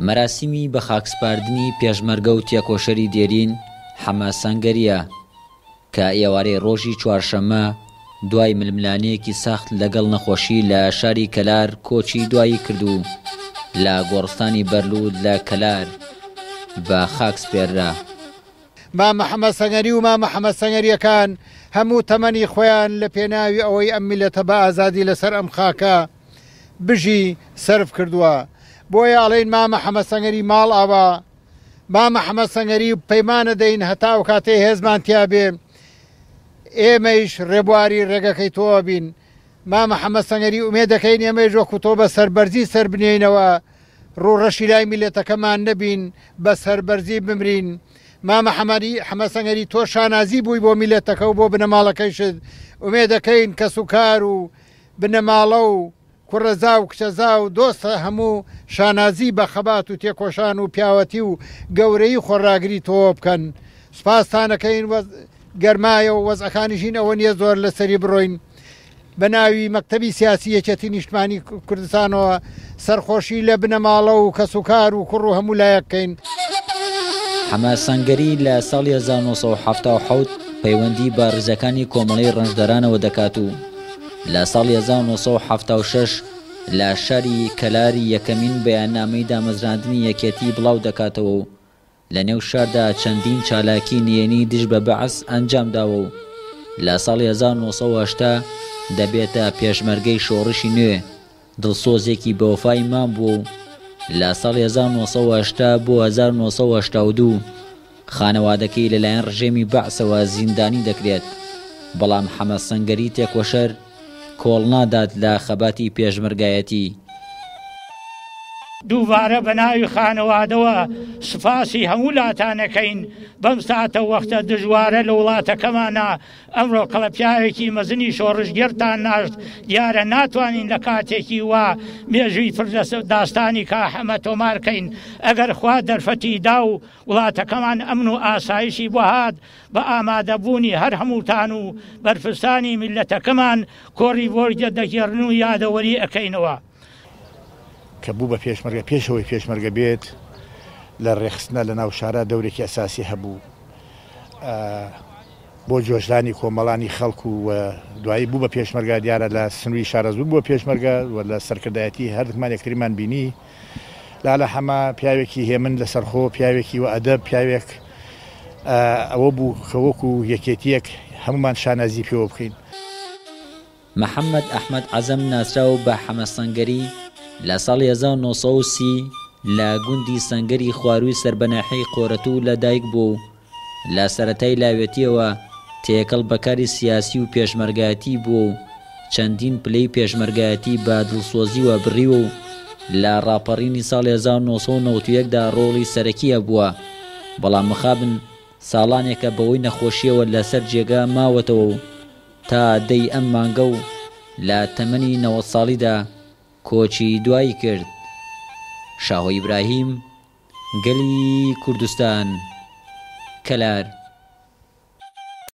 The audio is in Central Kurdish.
مەراسیمی بەخاکسپاردنی پێشمەرگە و تێکۆشەری دێرین حەمە سەنگەرییە کە ئێوارەی ڕۆژی چوارشەممە دوای ململانێیەکی سەخت لەگەڵ نەخۆشی لە شاری کەلار کۆچی دوایی کرد و لە گۆڕستانی بەرلوت لە کەلار بە خاک سپێررا. مامە حەمە سەنگەری و مامە حەمە سەنگەرییەکان هەموو تەمەنی خۆیان لە پێناوی ئەوەی ئەم میللەتە بە ئازادی لەسەر ئەم خاکە بژی سەرف کردووە. بۆیە ئەڵێین مامە حەمە سەنگەری ماڵ ئاوا، مامە حەمە سەنگەری پەیمان ئەدەین هەتا ئەو کاتەی هێزمان تیا بێ ئێمەیش ڕێبواری ڕێگەکەی تۆ ئەبین. مامە حەمە سەنگەری ئومێد دەکەین ئێمەیش وەکو تۆ بە سەربەرزی سەر بنێینەوە، ڕووڕەشی لای میللەتەکەمان نەبین، بە سەربەرزی بمرین. مامە حەمەری حەمە سەنگەری تۆ شانازی بووی بۆ میللەتەکە و بۆ بنەماڵەکەیشت، ئومێدەکەین کەسوکار و بنەماڵە و کوڕەزا و کچەزا و دۆست هەموو شانازی بە خەبات و تێکۆشان و پیاوەتی و گەورەیی خۆڕاگری تۆوە بکەن. سوپاستانەکەین وەز گەرمایە و وەزعەکانیشین ئەوە نیە زۆر لەسەری بڕۆین. بە ناوی مەکتەبی سیاسی یەکێتی نیشتمانی کوردستانەوە سەرخۆشی لە بنەماڵە و کەسوکار و کوڕ و هەموو لایەک بکەین. حەمە سەنگەری لە ساڵی 1977 پەیوەندی بە ڕیزەکانی کۆمەڵەی ڕەنجدەرانەوە دەکات و لە ساڵی 1976 لە شاری کەلار یەکەمین بەیاننامەی دامەزراندنی یەکێتی بڵاو دەکاتەوە و لە نێو شاردا چەندین چالاکی نهێنی دژ بە بەعس ئەنجام داوە و لە ساڵی 1980 دەبێتە پێشمەرگەی شۆڕشی نوێ، دڵسۆزێکی بەوەفای مام بووە و لە ساڵی 1980 بۆ 1982 خانەوادەکەی لەلایەن ڕژێمی بەعسەوە زیندانی دەکرێت، بەڵام حەمە سەنگەری تێکۆشەر کۆڵ نادات لە خەباتی پێشمەرگایەتی. دووبارە بە ناوی خانەوادەوە سوپاسی هەموو لاتان ئەکەین بەم ساتە وەختە دژوارە لە وڵاتەکەمانا ئەمڕۆ کەڵە پیاوێکی مەزنی شۆڕشگێڕتان ناشت دیارە ناتوانین لە کاتێکی وا مێژووی پڕ لە داستانی کا حەمە تۆمار کەین ئەگەر خوا دەرفەتی دا و وڵاتەکەمان ئەمن و ئاسایشی بۆ هات بە ئامادەبوونی هەر هەمووتان و بەرپرسانی میللەتەکەمان کۆڕی بۆرگە دەگێڕن و یادەوەری ئەکەینەوە. کە بوو بە پێشمەرگە پێش ئەوەی پێشمەرگە بێت لە ڕێکخستنە لە ناو شارا دەورێکی ئەساسی هەبوو بۆ جۆشدانی کۆمەڵانی خەڵک و دوایی بوو بە پێشمەرگە دیارە لە سنووری شارەزوور بووە پێشمەرگە و لە سەرکردایەتی هەردووکمان یەکتریمان بینی لالە حەمە پیاوێکی هێمن لەسەرخۆ پیاوێکی وە ئەدەب پیاوێک ئەوە بوو کە وەکو یەکێتیەک هەمومان شانازی پێوە بکەین. محەمەد ئەحمەد عەزەم ناسراو بە حەمە سەنگەری لە ساڵی 1930 لە گوندی سەنگەری خوارووی سەر بە ناحیەی قۆرەتوو لە دایک بووە و لە سەرەتای لاوێتییەوە تێکەڵ بە کاری سیاسی و پێشمەرگایەتی بووە و چەندین پلەی پێشمەرگایەتی بە دڵسۆزیوە بڕیوە و لە ڕاپەڕینی ساڵی 1991 دا ڕۆڵی سەرەکی هەبووە بەڵام مخابن ساڵانێکە بەهۆی نەخۆشییەوە لەسەر جێگا ماوەتەوە و تا دە ی ئەم مانگە و لە تەمەنی 90 ساڵیدا کۆچی دوایی کرد. شاهۆ ئیبراهیم، گەلی کوردستان، کەلار.